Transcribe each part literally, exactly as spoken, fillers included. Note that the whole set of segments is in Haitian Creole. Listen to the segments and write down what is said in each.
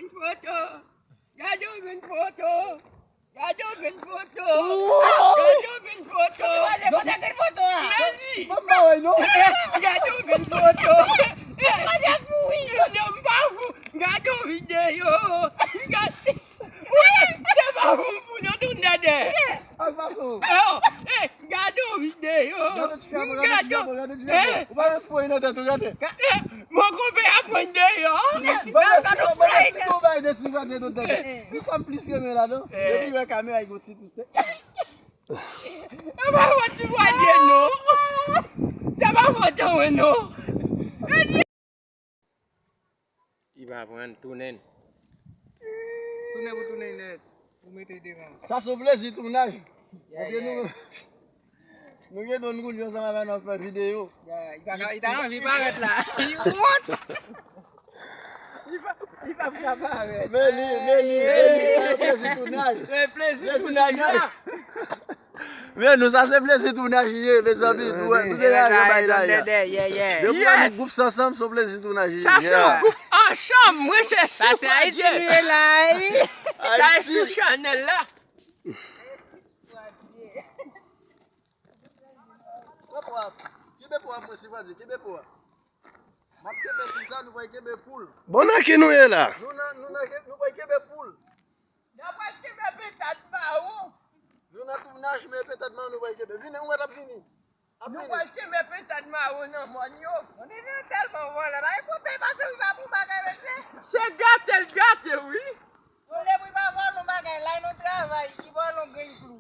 Foto. Gade yon grenn foto. Gade yon grenn foto. Gade yon grenn foto. Kote, kote grenn foto a? Meni. Mwen pa wè non. Gade yon grenn foto. Kote fou wi? Non, m pa fou. Gade yon videyo. Gade. Wi, se pa fou m fou non, tou dèdè. Ak pa fou. Oh, eh, gade yon videyo. Gade ti fè, gade ti fè, gade ti fè. Ou pa wè fou nan tèt ou, gade. Mon konpè ap pran deyò. Ban m esplike w bagay de sou gade tout tèt. Ki sa m plis renmen la non? Depi wè kamera e gon ti twist. Sa pa fòt ti Bondye non. Sa pa fòt an mwen non. Li pa pran tounen. Tounen pou tounen nèt. Pou mete devan. Sa se yon plezi tounaj. Paske nou, nou gen don kounye ansanm avè nou ap fè videyo. Li ta anvi parèt la. Li wont. Li pa, li pa ka parèt. Men li, men li, men li, sa se plezi tounaj. Plezi tounaj la. Men nou, sa se plezi tounaj li ye, mezanmi. Nou, nou degaje bay la, ya. Depi annik gwoup sa ansanm, se yon plezi tounaj li ye. Sa se yon gwoup ansanm, mwen se sou Ayiti nou ye la. Sa e sou chanèl la. Kenbe po a, mwen si Fadi, kenbe po a. M ap kenbe poul sa, nou pral kenbe poul. Bon, nan ki nou ye la? Nou nan, nou nan, nou pral kenbe poul. N ap al kenbe pentad mawon. Nou nan tounaj, men pentad mawon nou pral kenbe. Vini, ou wè l ap vini. Nou pral kenbe pentad mawon nan mòn yo. Monchè, nou tèlman vòlè. Bagay pou peye pase wi pa pou bagay, mesye. Se gate l gate, wi. Monchè, wi pa vòlè yon bagay. La, nou travay, li vòlè yon grenn klou.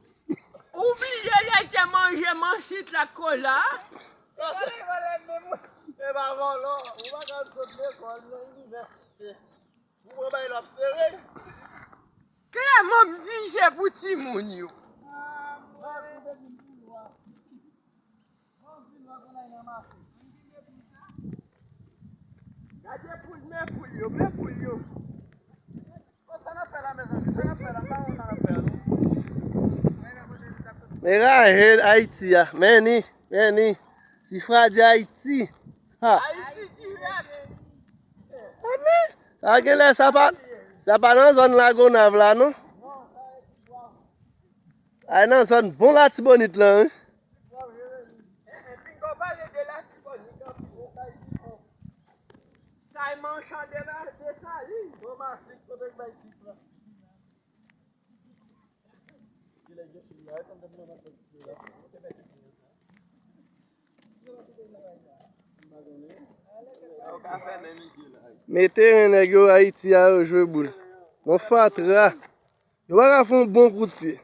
Ou bliye lè te manje mansit la kola. Li vòlè, vòlè menm. E pa vòlè, ou pa ka sot lekòl nan inivèsite. Pou pran bay la ap sere. Klèman m di se pou timoun yo. Gade poul, men poul yo, men poul yo. Bon, sa n ap fè la, mezanmi? Sa n ap fè la? M pa konn sa n ap fè la, non. Men raje Ayiti a. Men ni, men ni. Ti Fadi Ayiti. Ha. Sa men, sa genlè sa pa, sa pa nan zòn Lagonav la, non. Ay nan zòn bon Latibonit lan, wi. Men teren nèg yo Ayiti a yo jwe boul. Bon fatra. Yo pa ka fè yon bon kout pye.